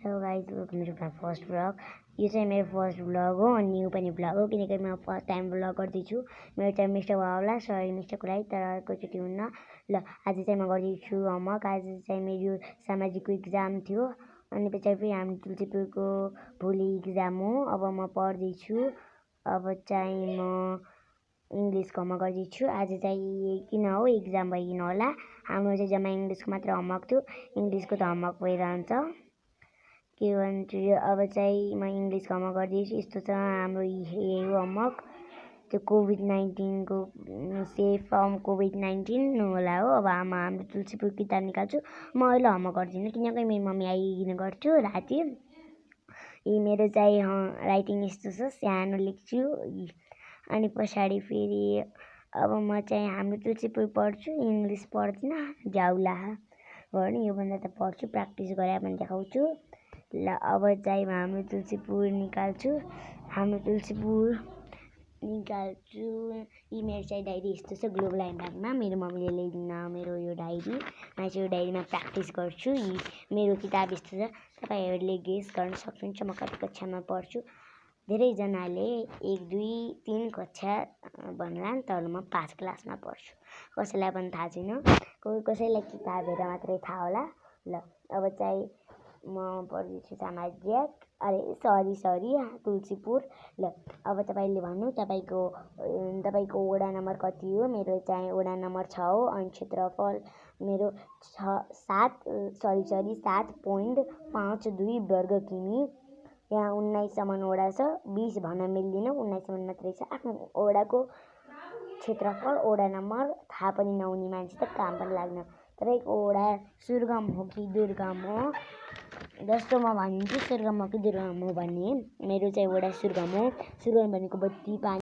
Hello guys, welcome to my first blog. यो चाहिँ मेरो फर्स्ट ब्लग हो अनि न्यू पनि ब्लग हो, किनकि म फर्स्ट टाइम ब्लग गर्दैछु। मेरो चाहिँ मिस्टेक भयो होला, सरी मिस्टेकको लागि, तर अर्कोचोटि हुन्न। ल आज चाहिँ म गर्दैछु होमवर्क। आज चाहिँ मेरो सामाजिकको इक्जाम थियो अनि पछाडि फेरि हामी तुलसीपुरको भोलि इक्जाम हो। अब म पढ्दैछु। अब चाहिँ म इङ्ग्लिसको होमवर्क गर्दैछु। आज चाहिँ किन हो, इक्जाम भइकन होला। हाम्रो चाहिँ जम्मा इङ्ग्लिसको मात्र होमवर्क थियो, इङ्ग्लिसको त होमवर्क भइरहन्छ के भन्छु। अब चाहिँ म इङ्ग्लिसको होमवर्क गर्दैछु। यस्तो छ हाम्रो यही हो होमवर्क। त्यो कोभिड-19 को सेफ फ्रम कोभिड-19 होला हो। अब हाम्रो तुलसीपुर किताब निकाल्छु। म अहिले होमवर्क गर्दिनँ किनकि मेरो मम्मी आइकन गर्छु राति। मेरो चाहिँ राइटिङ यस्तो छ, सानो लेख्छु अनि पछाडि फेरि अब म चाहिँ हाम्रो तुलसीपुर पढ्छु, इङ्ग्लिस पढ्दिनँ। जाउला गर्ने योभन्दा त पढ्छु, प्र्याक्टिस गरे पनि देखाउँछु। ल अब चाहिँ हाम्रो तुलसीपुर निकाल्छु। यी मेरो चाहिँ डायरी यस्तो छ, ग्लोब लाइन ब्यागमा मेरो मम्मीले ल्याइदिन मेरो यो डायरी। म चाहिँ यो डायरीमा प्र्याक्टिस गर्छु। मेरो किताब यस्तो छ, तपाईँहरूले गेस गर्न सक्नुहुन्छ म कति कक्षामा पढ्छु। धेरैजनाले 1, 2, 3 कक्षा भन्लान्, तर म 5 क्लासमा पढ्छु। कसैलाई पनि थाहा छैन, कसैलाई किताब हेरेर मात्रै थाहा होला। ल अब चाहिँ म पढ्दैछु सरी तुलसीपुर। ल अब तपाईँले भन्नु तपाईँको वडा नम्बर कति हो। मेरो चाहिँ वडा नम्बर 6 हो अनि क्षेत्रफल मेरो 7.52 वर्ग किमी। यहाँ 19सम्म वडा छ, 20 भन्न मिल्दैन, 19सम्म मात्रै छ। आफ्नो वडाको क्षेत्रफल वडा नम्बर थाहा पनि नहुने मान्छे त काम पनि लाग्न। तपाईँको वडा सुर्गम हो कि दुर्गम हो, जस्तो म भनिदिन्छु सुर्गम हो कि दुर्गम हो भन्ने। मेरो चाहिँ वडा सुर्गम हो। सुर्गम भनेको बत्ती पानी